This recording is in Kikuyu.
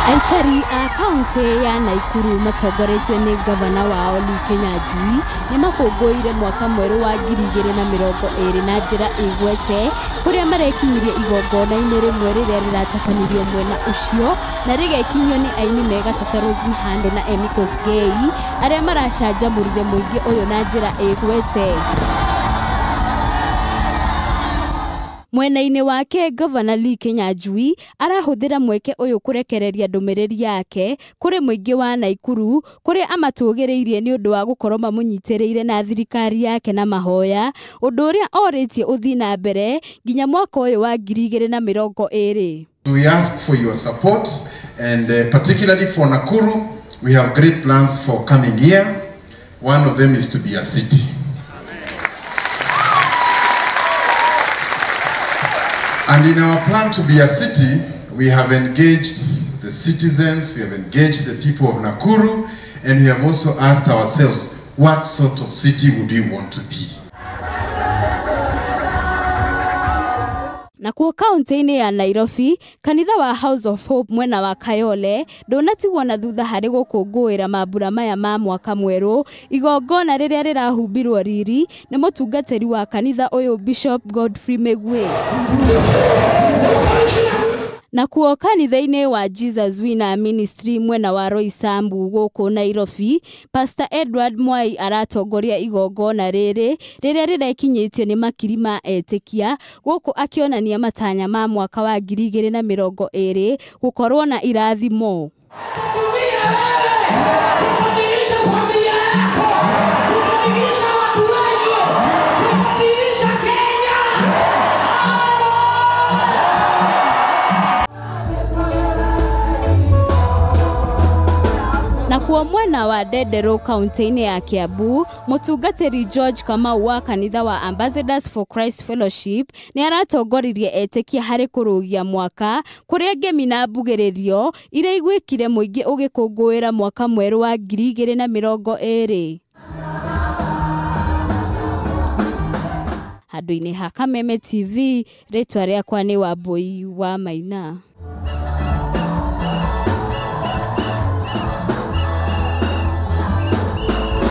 Aikari a kaunti ya Nakuru matongoretio nĩ ngavana wao Lee Kinyanjui nĩ makũngũĩire mwaka mwerũ wa 2020 na njĩra ĩgwete kũrĩa marekinyirie igongona-inĩ rĩmwe rĩrĩa rĩratabanirio mwena ũcio na rĩgekinyio nĩ aini megatũ ta Rose Muhando na Emmy Kosgei arĩa maracanjamũrire mũingĩ ũyũ na njĩra ĩgwete. Mwena-inĩ wake Gavana Lee Kinyanjui arahũthĩra mweke ũyũ kũrekereria ndũmĩrĩri yake kũrĩ mũingĩ wa Nakuru kũrĩa amatũgĩrĩirie nĩ ũndũ wa gũkorwo mamũnyitĩrĩire na thirikari yake na mahoya, ũndũ ũrĩa orĩtie ũthiĩ na mbere nginya mwaka ũyũ wa 2020. We ask for your support and particularly for Nakuru, we have great plans for coming year. One of them is to be a city. And in our plan to be a city, we have engaged the citizens, we have engaged the people of Nakuru, and we have also asked ourselves, what sort of city would we want to be? Nakuo kaunti-inĩ ya Nairobi, kanitha wa House of Hope mwena wa Kayole ndũnatigwo na thutha harĩ gũkũngũĩra mambura maya ma mwaka mwerũ, igongona rĩrĩa rĩrahumbirwo riri nĩ mũtungatĩri wa kanitha ũyũ Bishop Godfrey Migwi. Nakuo kanitha-inĩ wa Jesus Winner Ministry mwena wa Roysambu gũkũ Nairobi, Pastor Edward Mwai aratongoria igongona rĩrĩ rĩrĩa rĩrekinyĩtio nĩ makiri ma etĩkia gũkũ akĩonania matanya ma mwaka wa 2020 gũkorwo na irathimo. Nakuo mwena wa Ndenderũ kaunti-inĩ ya Kiambu, mũtungatĩri George Kamau wa kanitha wa Ambassadors for Christ Fellowship nĩ aratongoririe etĩkia harĩ kũrũgia mwaka kũrĩa ngemi na mbugĩrĩrio iria iguĩkire mũingĩ ũgĩkũngũĩra mwaka mwerũ wa 2020. Handũ-inĩ ha Kameme TV, rĩtwa rĩakwa nĩ Wambui wa Maina.